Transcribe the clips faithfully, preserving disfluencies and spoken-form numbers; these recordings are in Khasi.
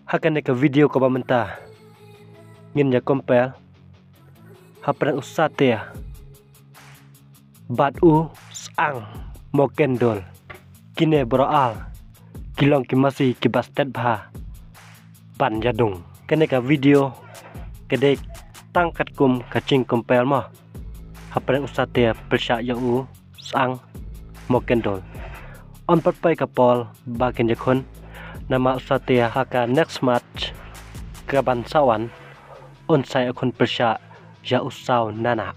Ha kane ka video kaba mynta ngin ïa compare hapdeng u Satya bad u Sang Mokendol. Kine baroh ar ki long ki masi kiba stet bha ban ïadung. Kane ka video ka dei tang katkum ka jing compare mo hapdeng u Satya pyrshah ïa u Sang Mokendol. Yn pat poi ka por ba kin ïakhun, namar u Satya ha ka next match kaban sa wan un sa ïakhun pyrshah ïa u Saw Nana.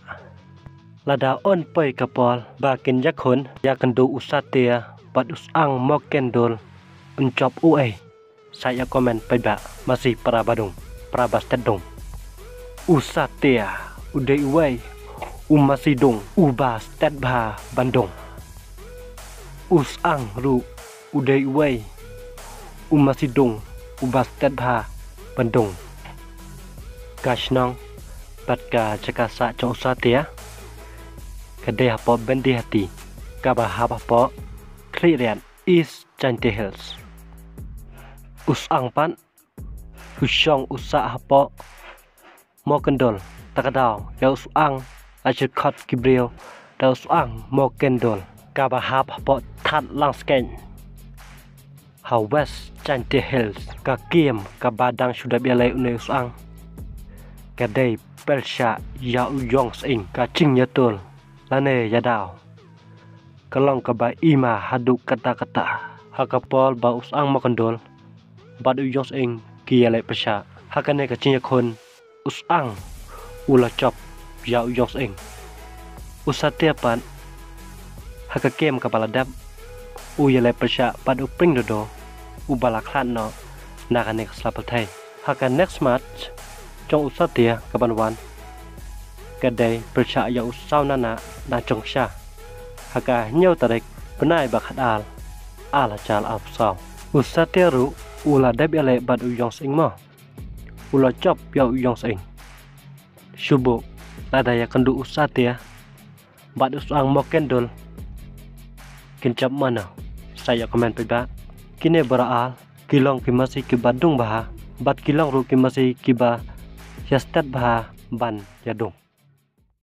Lada yn poi ka por ba kin ïakhun, ïakynduh u Satya bad u Sang Mokendol yn jop uei? Sa ïa comment paidbah. Masi para ba dung, para ba stet dung. U Satya u dei uwei u masi dung uba stet bha ban dung. U Sang ruh u dei uwei u masi dung uba stet bha ban dung. Ka shnong bad ka jaka sah jong u Satya ka dei hapoh Byndihati kaba hap hapoh Khliehriat, East Jaintia Hills. U Sang pat u shong u sah hapoh Mokendol, ta ka daw ïa u Sang la shu khot ki briew da u Sang Mokendol kaba hap hapoh Thadlangskein ha West Jaintia Hills. Ka kem kaba dang shu dep ïaleh une u Sang ka dei pyrshah ïa u Ïong Sying. Ka jingïatur lane ïadaw ka long kaba ima haduh katta katta. Ha ka por ba u Sang Mokendol bad u Ïong Sying ki ïaleh pyrshah, ha kane ka jingïakhun u Sang u la jop ïa u Ïong Sying. U Satya pat ha ka kem kaba la dep u ïaleh pyrshah bad u Pring Dodo uba la khlad noh na kane ka sla pyrthei. Ha ka next match jong u Satya kaban wan ka dei pyrshah ïa u Saw Nana na jong ka sha ha ka hynñiew tarik bnai ba khatar, ar hajar arphew saw. U Satya ruh u la dep ïaleh bad u Ïong Sying mo, u la jop ïa u Ïong Sying. Shu buh lada ïakynduh u Satya bad u Sang Mokendol kin jop mano? Sa ïa comment paidbah. Kine baroh ar ki long ki masi kiba dung bha bad ki long ruh ki masi kiba ïa stet bha ban ïadung.